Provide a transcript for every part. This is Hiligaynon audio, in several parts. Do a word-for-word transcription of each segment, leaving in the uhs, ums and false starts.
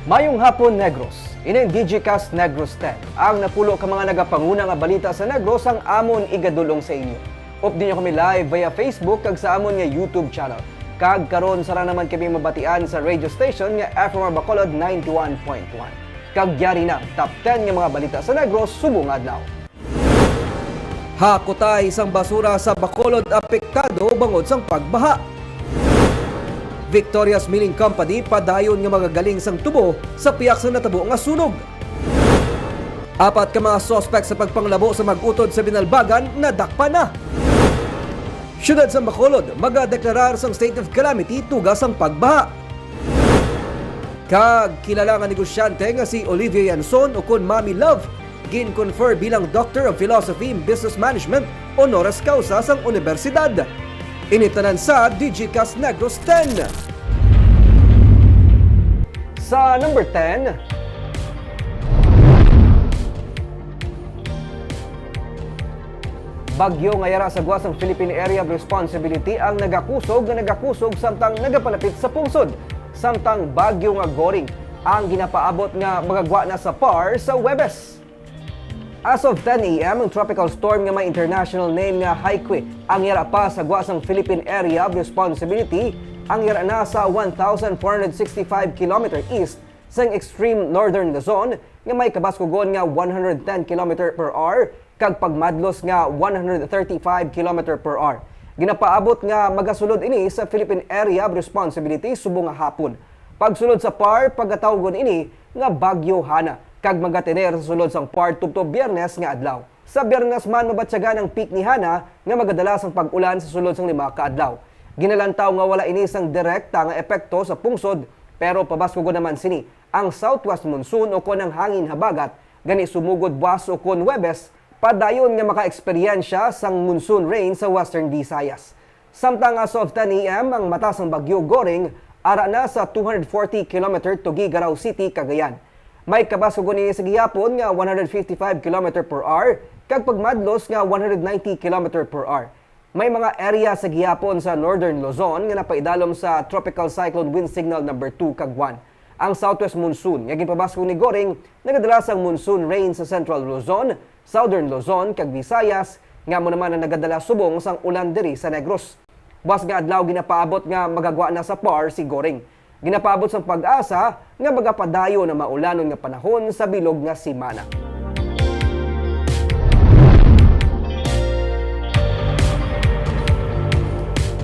Mayong hapon, Negros. Ini ang Digicast Negros ten. Ang napulo ka mga nagapanguna nga balita sa Negros ang amon igadul-ong sa inyo. Updi niyo kami live via Facebook kag sa amon nga YouTube channel. Kag karon, sara naman kami mabatian sa radio station nga F M R Bacolod ninety-one point one. Kag yari na ang top ten nga mga balita sa Negros subong adlaw. Hakutay sang basura sa Bacolod apektado bangod sang pagbaha. Victoria's Milling Company padayon nga magagaling sang tubo sa piyak sang natabo nga sunog. Apat ka mga suspek sa pagpanglabo sa mag-utod sa Binalbagan nadakpan na. Siyudad sang Bacolod magadeklarar sang state of calamity tuga sang pagbaha. Kag kilala nga negosyante nga si Olivia Yanson ukon Mami Love gin-confer bilang Doctor of Philosophy in Business Management honoris causa sang unibersidad. Ini tanan sa Digicast Negros ten. Sa number ten, bagyo nga yara sa gwa sang Philippine Area of Responsibility ang nagakusog nga nagakusog samtang nagapalapit sa pungsod, samtang bagyo nga Goring ang ginapaabot nga magagwa na sa PAR sa Huwebes. As of ten a m, ang tropical storm nga may international name nga Haique ang yara pa sa gwa sang Philippine Area of Responsibility, ang yara na sa one thousand four hundred sixty-five kilometer east sang extreme northern Luzon nga may kabaskugon nga one hundred ten kilometer per hour kag pagmadlos nga one hundred thirty-five kilometer per hour. Ginapaabot nga magasulod ini sa Philippine Area of Responsibility subong nga hapon. Pagsulod sa PAR, pagatawgon ini nga Bagyo Hana, kag magatener sa sulod sang PAR tubtob Biyernes nga adlaw. Sa Biyernes man, mabatyagan ang peak ni Hana nga magadala sang pag-ulan sa sulod sang lima ka adlaw. Ginalantaw nga wala ini sang direkta nga epekto sa pungsod, pero pabaskugon naman sini ang southwest monsoon ukon ang hangin habagat, gani sumugod buwas ukon Huwebes, padayon nga makaeksperyensya sang monsoon rain sa Western Visayas. Samtang as of ten a m, ang mata sang Bagyo Goring ara na sa two hundred forty kilometer tugi Garao City, Cagayan. May kabaskugon ini sa gihapon nga one hundred fifty-five kilometer per hour kag pagmadlos nga one hundred ninety kilometer per hour. May mga area sa gihapon sa Northern Luzon nga napaidalom sa Tropical Cyclone Wind Signal number two kag one. Ang southwest monsoon nga ginpabaskog ni Goring nagadala sang monsoon rain sa Central Luzon, Southern Luzon, kag Visayas, nga amo naman ang nagadala subong sang ulan diri sa Negros. Buwas nga adlaw ginapaabot nga magagwa na sa PAR si Goring. Ginapaabot sang PAGASA nga magapadayon ang maulanon nga panahon sa bilog nga semana.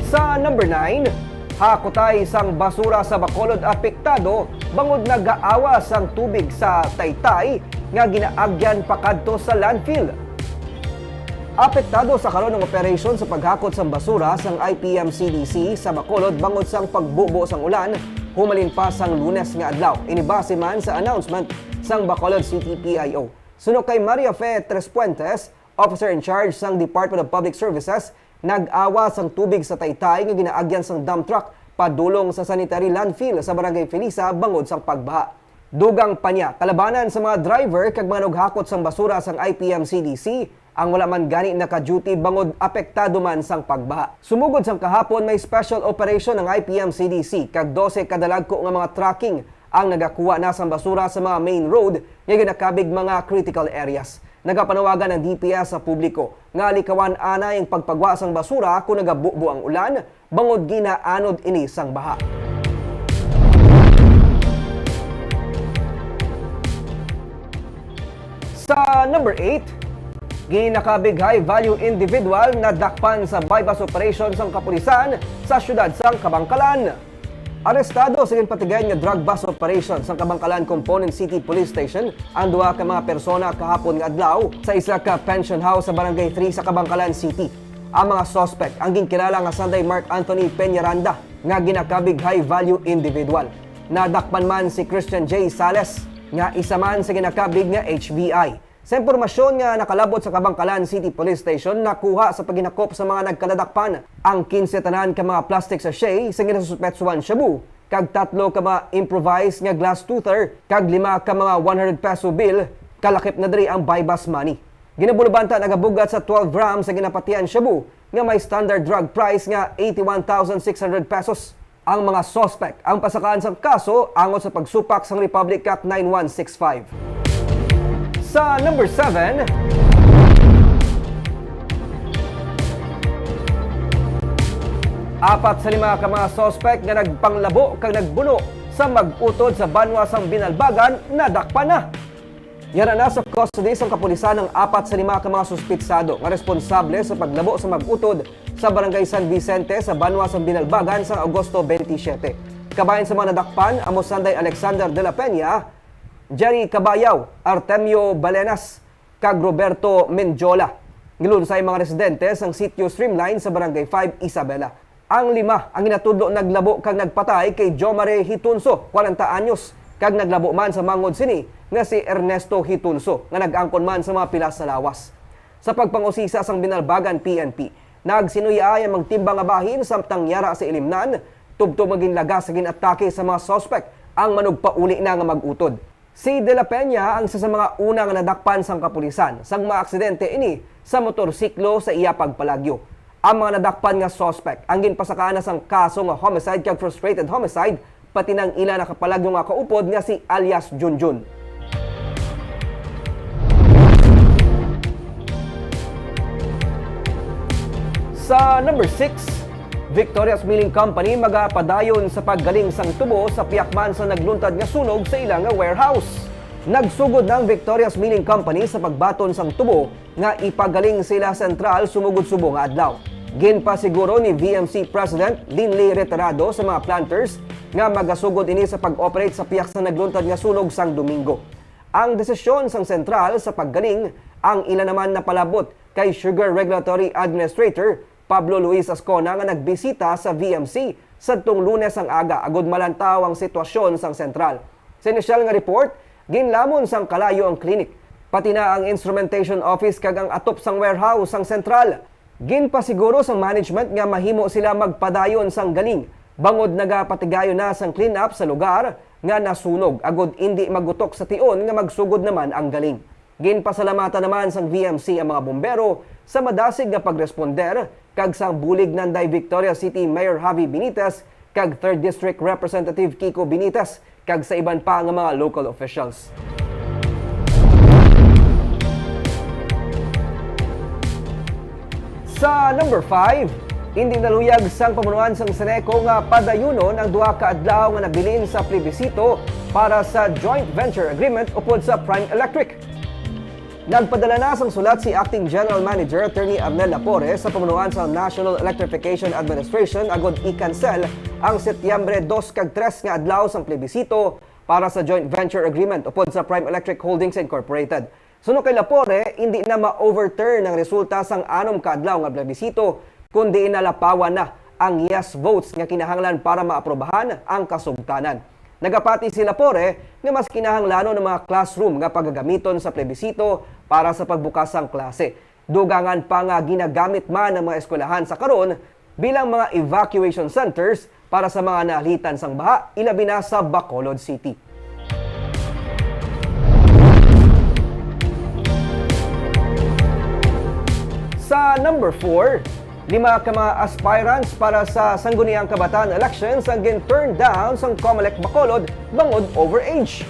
Sa number nine, hakutay sang basura sa Bacolod apektado bangod nagaawas ang tubig sa Taytay nga ginaagyan pakadto sa landfill. Apektado sa karon ang operasyon sa paghakot sang basura sang I P M C D C sa Bacolod bangod sang pagbubo sang ulan humalin pa sang Lunes nga adlaw. Ini base man sa announcement sang Bacolod City P I O. Suno kay Maria Fe Trespuentes, officer in charge sang Department of Public Services, nag-awas ang tubig sa Taytay nga ginaagyan sang dump truck padulong sa sanitary landfill sa Barangay Felisa bangod sang pagbaha. Dugang pa niya, kalabanan sa mga driver kag mga naghakot sang basura sang I P M C D C ang wala man gani naka-duty bangod apektado man sang pagbaha. Sumugod sang kahapon, may special operation ang I P M C D C kag dose ka dalagko nga mga trucking ang nagakuha na sang basura sa mga main road nga ginakabig mga critical areas. Nagapanawagan ang D P S sa publiko nga likawan anay ang pagpagwa sang basura kon nagabubo ang ulan, bangod ginaanod ini sang baha. Sa number eight, ginakabig high value individual nadakpan sa buy-bust operation sang kapulisan sa siyudad sang Kabankalan. Arestado sa ginpatigayon nga drug bust operation sang Kabankalan Component City Police Station ang duha ka mga persona kahapon nga adlaw sa isa ka pension house sa Barangay three sa Kabankalan City. Ang mga suspect ang ginkilala nga sanday Mark Anthony Peñaranda nga ginakabig high value individual. Nadakpan man si Christian J Sales nga isa man sa ginakabig nga H V I. Sa impormasyon nga nakalabot sa Kabankalan City Police Station, nakuha sa paghinakop sa mga nagkaladakpan ang kinse tanan ka mga plastic sachet sa ginasuspetsuhan shabu, kag tatlo ka mga improvised nga glass toother, kag lima ka mga one hundred peso bill, kalakip na diri ang buy-bust money. Ginabulobanta nagabugat sa twelve grams sa ginapatihan shabu nga may standard drug price nga eighty-one thousand six hundred pesos. ang mga suspek ang pasakaan sang kaso angot sa pagsupak sang Republic Act nine one six five. Sa number seven, apat sa lima ka mga suspek nga nagpanglabo kag nagbuno sa mag-utod sa banwa sang Binalbagan nadakpan na. Yara na sa custody sang kapulisan ang apat sa lima ka mga suspitsado nga responsable sa paglabo sa mag-utod sa Barangay San Vicente sa banwa sang Binalbagan sang Agosto twenty-seven. Kabahin sa mga nadakpan amo sanday Alexander de la Peña, Jerry Cabayaw, Artemio Balenas, kag Roberto Mendiola. Nilunsay mga residente sang Sitio Streamline sa Barangay five, Isabela. Ang lima ang ginatudlo naglabo kag nagpatay kay Jomare Hitunso, kwarenta anyos, kag naglabo man sa mangod sini nga si Ernesto Hitunso, nga nag-angkon man sa mga pilas sa lawas. Sa pagpangusisa sang Binalbagan P N P, nagsinuyaay ang magtimbang nga bahin samtang yara sa ilimnan, tubtob nga ginlagas sa gin-atake sa mga suspek ang manugpauli na nga mag-utod. Si De La Peña ang isa sa mga una nga nadakpan sang kapulisan sang maaksidente ini sa motorsiklo sa iya pagpalagyo. Ang mga nadakpan nga suspek ang ginpasakaan na sang kaso nga homicide kag frustrated homicide, pati na ang ila nakapalagyo nga kaupod nga si alias Junjun. Sa number six, Victoria's Milling Company magapadayon sa paggaling sang tubo sa pihak man sa nagluntad nga sunog sa ila nga warehouse. Nagsugod na ang Victoria's Milling Company sa pagbaton sang tubo nga ipagaling sa ila sentral sumugod subong nga adlaw. Ginpasiguro ni V M C President Linley Reterado sa mga planters nga magasugod ini sa pag-operate sa pihak sa nagluntad nga sunog sang Domingo. Ang desisyon sang sentral sa paggaling ang ila naman napalabot kay Sugar Regulatory Administrator Pablo Luis Ascona nga nagbisita sa V M C sadtong Lunes ang aga agud malantaw ang sitwasyon sang sentral. Sa inisyal nga report, ginlamon sang kalayo ang clinic, pati na ang instrumentation office kag ang atop sang warehouse sang sentral. Ginpasiguro sang management nga mahimo sila magpadayon sang galing bangod nagapatigayon na sang clean-up sa lugar nga nasunog agud indi magutok sa tion nga magsugod naman ang galing. Ginpasalamatan naman sang V M C ang mga bombero sa madasig nga pagresponder kag sang bulig nanday Victoria City Mayor Javi Benitez kag Third District Representative Kiko Benitez kag sa iban pa nga mga local officials. Sa number five, indi naluyag sang pamunuan sang Seneco nga padayunon ang duha ka adlaw nga nabilin sa plebisito para sa joint venture agreement upod sa Prime Electric. Nagpadala na sang sulat si Acting General Manager Attorney Arnel Lapore sa pamunuan sa National Electrification Administration agud i-cancel ang Setyembre dos kag tres nga adlaw sang plebisito para sa joint venture agreement upod sa Prime Electric Holdings Incorporated. Suno kay Lapore, indi na ma-overturn ang resulta sang anom ka adlaw nga plebisito, kundi nalapawan na ang yes votes nga kinahanglan para maaprobahan ang kasugtanan. Nagapati si Lapore nga mas kinahanglanon ang mga classroom nga pagagamiton sa plebisito para sa pagbukas sang klase. Dugangan pa nga ginagamit man ang mga eskwelahan sa karon bilang mga evacuation centers para sa mga naalitan sang baha, ilabi na sa Bacolod City. Sa number four, lima ka mga aspirants para sa Sangguniang Kabataan Elections ang gin-turn down sang Comelec Bacolod bangod overage.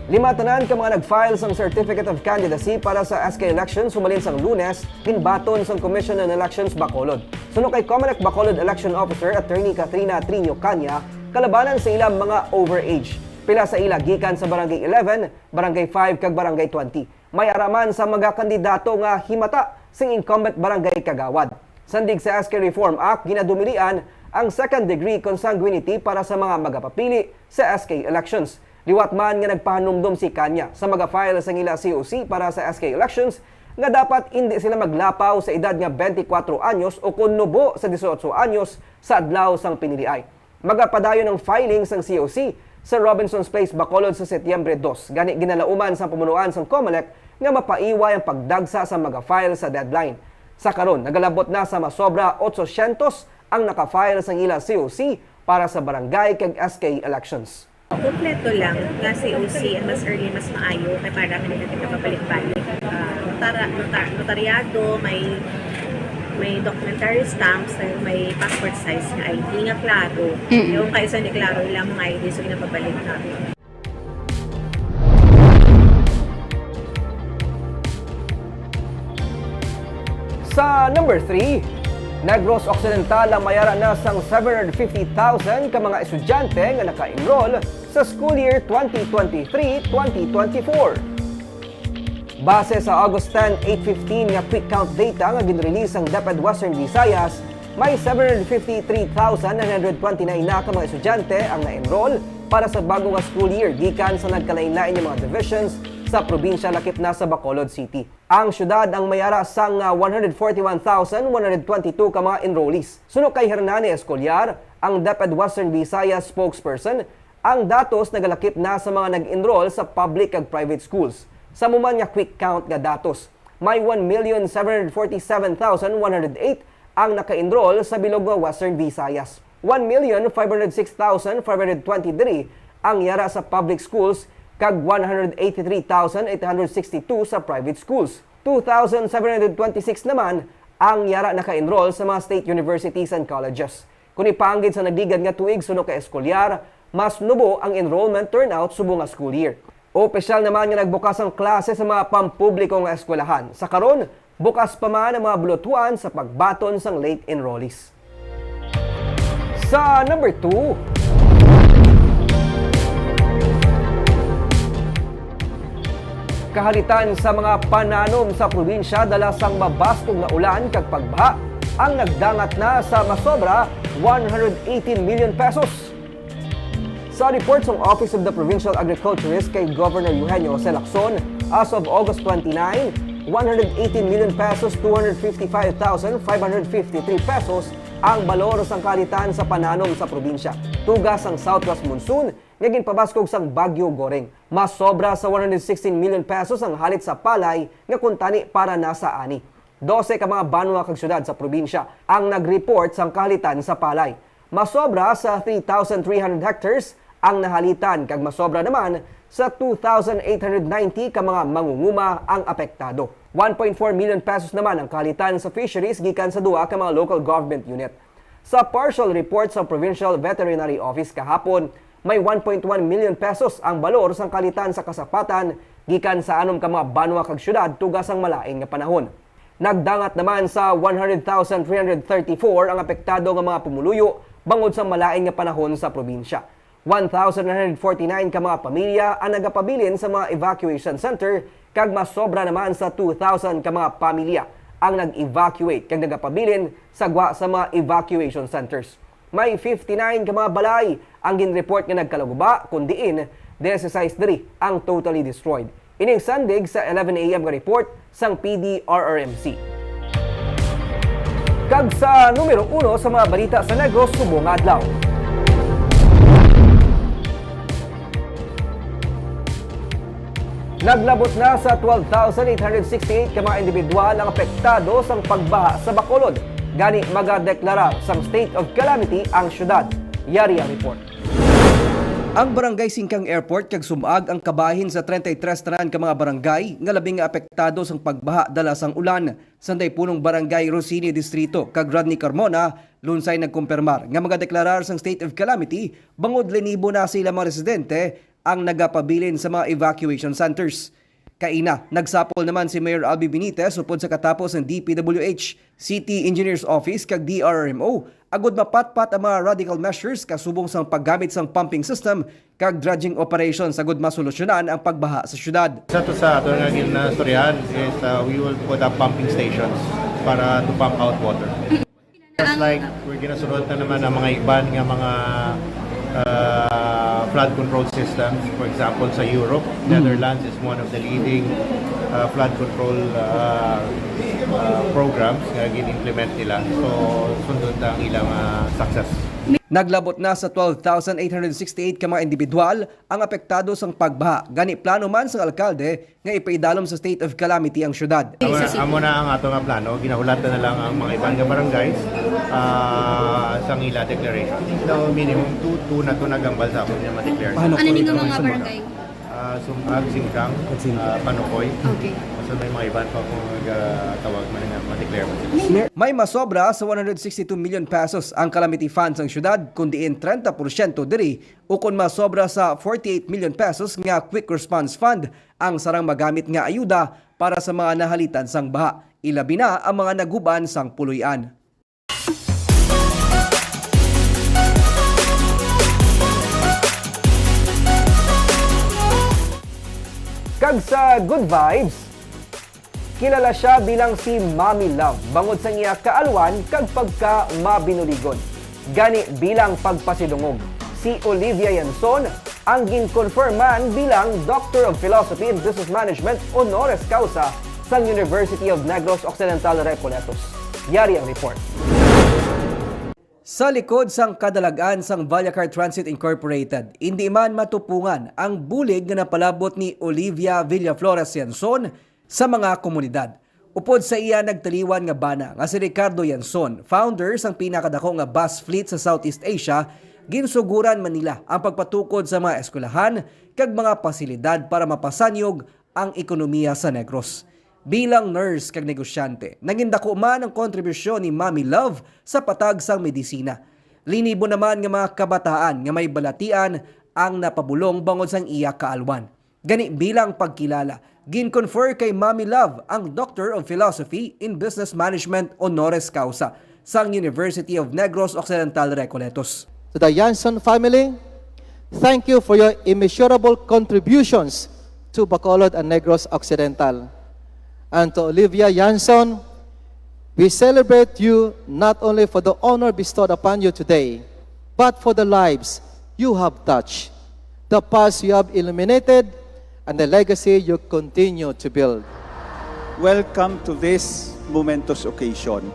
Lima tanan ka mga nag-file sang Certificate of Candidacy para sa S K elections humalin sang Lunes, ginbaton sang Commission on Elections Bacolod. Suno kay Comelec Bacolod Election Officer Attorney Katrina Triño Caña, kalabanan sa ila mga overage. Pila sa ila gikan sa Barangay eleven, Barangay five, kag Barangay twenty. May ara man sa mga kandidato nga himata sing incumbent barangay kagawad. Sandig sa S K Reform Act, ginadumilian ang second degree consanguinity para sa mga magapapili sa S K elections. Liwat man nga nagpahanumdom si Caña sa mga file sang ila C O C para sa S K elections nga dapat indi sila maglapaw sa edad nga twenty-four anyos o kon nubo sa dieciocho anyos sa adlaw sang piniliay. Magapadayon ang filing sang C O C sa Robinson's Place, Bacolod sa Setyembre dos, gani ginalauman sang pamunuan sang Comelec nga mapaiway ang pagdagsa sa mga file sa deadline. Sa karon, nagalabot na sa masobra otsosyentos ang naka-file sang ila C O C para sa barangay kag S K elections. Kompleto lang nga C O C, mas early, mas maayo, kay para hindi na kita pabalik-balik. Ah, notara-, notar-, notaryado, may May documentary stamps, may passport size nga I D nga klaro. Mm. Yung kaisa ni klaro, ilang mga I D, so ginapabalik na. Sa number three, Negros Occidental ang mayara na sang seven hundred fifty thousand ka mga estudyante nga naka-enroll sa school year twenty twenty-three twenty twenty-four. Base sa August ten, eight fifteen nga quick count data nga ginrelease sang DepEd Western Visayas, may seven hundred fifty-three thousand nine hundred twenty-nine na ka mga estudyante ang na-enroll para sa bago nga school year gikan sa nagkalain-lain nga mga divisions sa probinsya lakip na sa Bacolod City. Ang syudad ang mayara sang, ah, one hundred forty-one thousand one hundred twenty-two ka mga enrollees. Suno kay Hernani Escolar, ang DepEd Western Visayas spokesperson, ang datos nagalakip na sa mga nag-enroll sa public kag private schools. Sa amo man nga quick count nga datos, may one million seven hundred forty-seven thousand one hundred eight ang naka-enroll sa bilog nga Western Visayas. One million five hundred six thousand five hundred twenty-three ang yara sa public schools kag one hundred eighty-three thousand eight hundred sixty-two sa private schools. Two thousand seven hundred twenty-six naman ang yara naka-enroll sa mga state universities and colleges. Kon ipaanggid sa nagligad nga tuig, suno kay Escolar, mas nubo ang enrollment turnout subong nga school year. Opisyal naman nga nagbukas ang klase sa mga pampubliko nga eskwelahan. Sa karon, bukas pa man ang mga bulutuan sa pagbaton sang late enrollees. Sa number two, kahalitan sa mga pananom sa probinsya dala sang mabaskog nga ulan kag pagbaha ang nagdangat na sa masobra one hundred eighteen million pesos. Sa report sang Office of the Provincial Agriculturist kay Governor Eugenio Jose Lacson, as of August twenty-nine, one hundred eighteen million pesos, two hundred fifty-five thousand five hundred fifty-three pesos ang balor sang kahalitan sa pananom sa probinsya, tuga sang southwest monsoon nga ginpabaskog sang Bagyo Goring. Mas sobra sa one hundred sixteen million pesos ang halit sa palay nga kuntani para na sa ani. Dose ka mga banwa kag syudad sa probinsya ang nag-report sang kahalitan sa palay. Masobra sa three thousand three hundred hectares ang nahalitan kag masobra naman sa two thousand eight hundred ninety ka mga mangunguma ang apektado. One point four million pesos naman ang kahalitan sa fisheries gikan sa duha ka mga local government unit. Sa partial report sa Provincial Veterinary Office kahapon, may one point one million pesos ang balor sang kahalitan sa kasapatan gikan sa anom ka mga banwa kag syudad tuga sang malain nga panahon. Nagdangat naman sa one hundred thousand three hundred thirty-four ang apektado nga mga pumuluyo bangod sa malain nga panahon sa probinsya. One thousand nine hundred forty-nine ka mga pamilya ang nagapabilin sa mga evacuation center, kag mas sobra naman sa two thousand ka mga pamilya ang nag-evacuate kag nagapabilin sa gwa sa mga evacuation centers. May fifty-nine ka mga balay ang ginreport nga nagkalaguba, kun diin, dieciséis diri ang totally destroyed. Ining sandig sa eleven A M nga report sang P D R R M C. Kag sa numero uno sa mga balita sa Negros subong nga adlaw. Naglabot na sa twelve thousand eight hundred sixty-eight ka mga individual ang apektado sang pagbaha sa Bacolod. Gani, magadeklarar sang state of calamity ang syudad. Yari ang report. Ang Barangay Singkang Airport kag sum-ag ang kabahin sa treinta y tres tanan ka mga barangay nga labi nga apektado sang pagbaha dala sang ulan. Sanday punong Barangay Rosini Distrito kag Rodney Carmona Lunsay nagkumpirmar nga magadeklarar sang state of calamity bangod linibo na sa ilang mga residente ang nagapabilin sa mga evacuation centers. Kaina, nagsapol naman si Mayor Albee Benitez upod sa katapos sang D P W H, City Engineer's Office kag D R R M O agud mapatpat ang mga radical measures kasubong sang paggamit sang pumping system kag dredging operations agud masolusyonan ang pagbaha sa syudad. Sa to, sa ato nga ginastoryahan is, uh, we will put up pumping stations para to pump out water. Just like we're ginasunod na naman ang mga iban nga mga, uh, flood control systems. For example, sa Europe, Netherlands is one of the leading, uh, flood control, uh, uh, programs nga gin-implement nila. So, sundon ta ang ilang, uh, success. Naglabot na sa twelve thousand eight hundred sixty-eight ka mga individual ang apektado sang pagbaha. Gani, plano man sang alkalde nga ipaidalom sa state of calamity ang syudad. Amo, amo na ang ato nga plano. Ginahulatan na lang ang mga iban nga barangays, ah, sang ila declaration. So, minimum two, two na to nagambal sa amon nga ma-declare. Ano ni nga mga barangay? Ah, Sum-, agsingkang, Agsingkang. Ah, panukoy. Okay. Basta may mga iban pa kung nag-, ah, tawag man nga, ma-declare mo sila. May masobra sa one hundred sixty-two million pesos ang calamity fund sang syudad, kun diin treinta porsyento diri ukon masobra sa forty-eight million pesos nga quick response fund ang sarang magamit nga ayuda para sa mga nahalitan sang baha, ilabi na ang mga nagub-an sang puloy-an. Kag sa good vibes, kilala sia bilang si Mommy Love bangod sang iya kaalwan kag pagka mabinuligon. Gani, bilang pagpasidungog, si Olivia Yanson ang ginkonfirman bilang Doctor of Philosophy in Business Management honoris causa sang University of Negros Occidental Recoletos. Yari ang report. Sa likod sang kadalag-an sang Vallacar Transit Incorporated, indi man matupungan ang bulig nga napalabot ni Olivia Villaflores Yanson sa mga komunidad. Upod sa iya nagtaliwan nga bana nga si Ricardo Yanson, founder sang pinakadako nga bus fleet sa Southeast Asia, ginsuguran man nila ang pagpatukod sa mga eskwelahan kag mga pasilidad para mapasanyog ang ekonomiya sa Negros. Bilang nurse kag negosyante, nangin dako man ang kontribusyon ni Mommy Love sa patag sang medisina. Linibo naman nga mga kabataan nga may balatian ang napabulong bangod sang iya kaalwan. Gani, bilang pagkilala, gin-confer kay Mommy Love ang Doctor of Philosophy in Business Management honoris causa sang University of Negros Occidental Recoletos. To the Yanson family, thank you for your immeasurable contributions to Bacolod and Negros Occidental. And to Olivia Yanson, we celebrate you not only for the honor bestowed upon you today, but for the lives you have touched, the paths you have illuminated, and the legacy you continue to build. Welcome to this momentous occasion.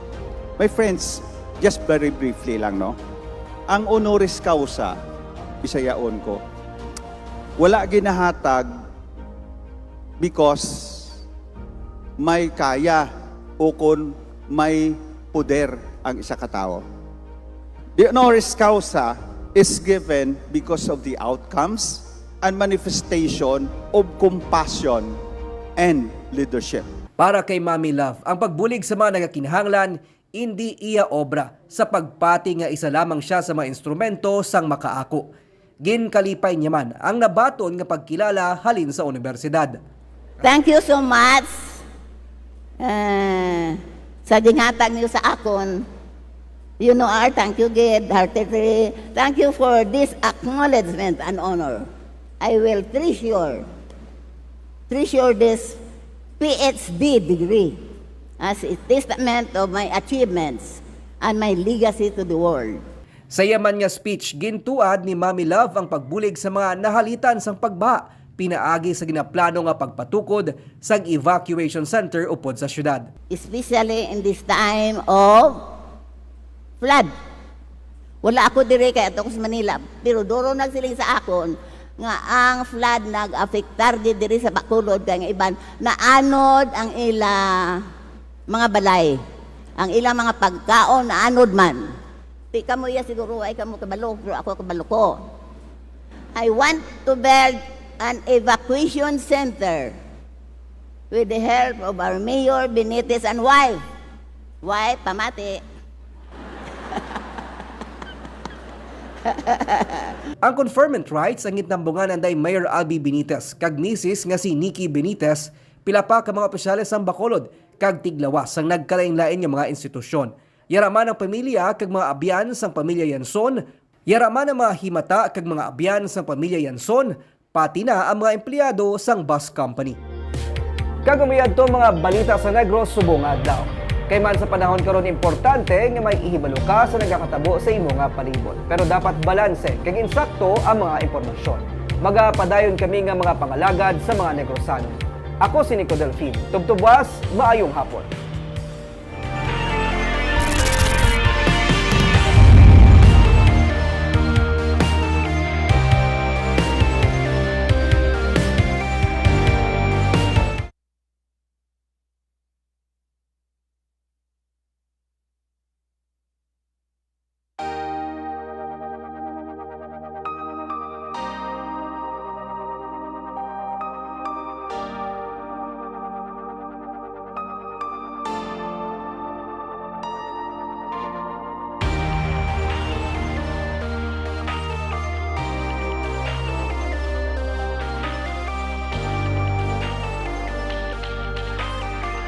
My friends, just very briefly lang, no? Ang honoris causa, Bisayaon ko, wala ginahatag because may kaya o kon may poder ang isa ka tawo. The honoris causa is given because of the outcomes and manifestation of compassion and leadership. Para kay Mommy Love, ang pagbulig sa mga nagakinahanglan indi iya obra sa pagpati nga isa lamang sia sa mga instrumento sang makaako. Ginkalipay niya man ang nabaton nga pagkilala halin sa unibersidad. Thank you so much, eh, sa ginhatag niyo sa akon. You know, R, thank you gid, heartily. Thank you for this acknowledgement and honor. I will treasure, treasure this P H D degree as a testament of my achievements and my legacy to the world. Sa iya man nga speech, gintuad ni Mommy Love ang pagbulig sa mga nahalitan sang pagbaha pinaagi sa ginaplano nga pagpatukod sang evacuation center upod sa syudad. Especially in this time of flood. Wala ako diri kay ato ko sa Manila, pero duro nagsiling sa akon nga ang flood nag-afektar gid diri sa Bacolod, kay nga iban naanod ang ila mga balay, ang ila mga pagkaon naanod man. Di kamo iya siguro, ay kamo kabalo, pero ako kabalo ko. I want to build an evacuation center with the help of our Mayor Benitez and wife. Wife, pamati. Ang conferment rites ang gintambungan anday Mayor Albee Benitez kag misis nga si Nikki Benitez, pila pa ka mga opisyales sang Bacolod kag tiglawas sang nagkalainlain nga mga institusyon. Yara man ang pamilya kag mga abyan sang pamilya Yanson, yara man ang mga himata kag mga abyan sang pamilya Yanson, pati na ang mga empleyado sang bus company. Kag amo yadto ang mga balita sa Negros subong nga adlaw. Kay man sa panahon karon, importante nga may ihibalo ka sa nagakatabo sa imo nga palibot. Pero dapat balanse kag insakto ang mga impormasyon. Magapadayon kami nga mga pangalagad sa mga Negrosanon. Ako si Nico Delfin. Tubtubwas, maayong hapon.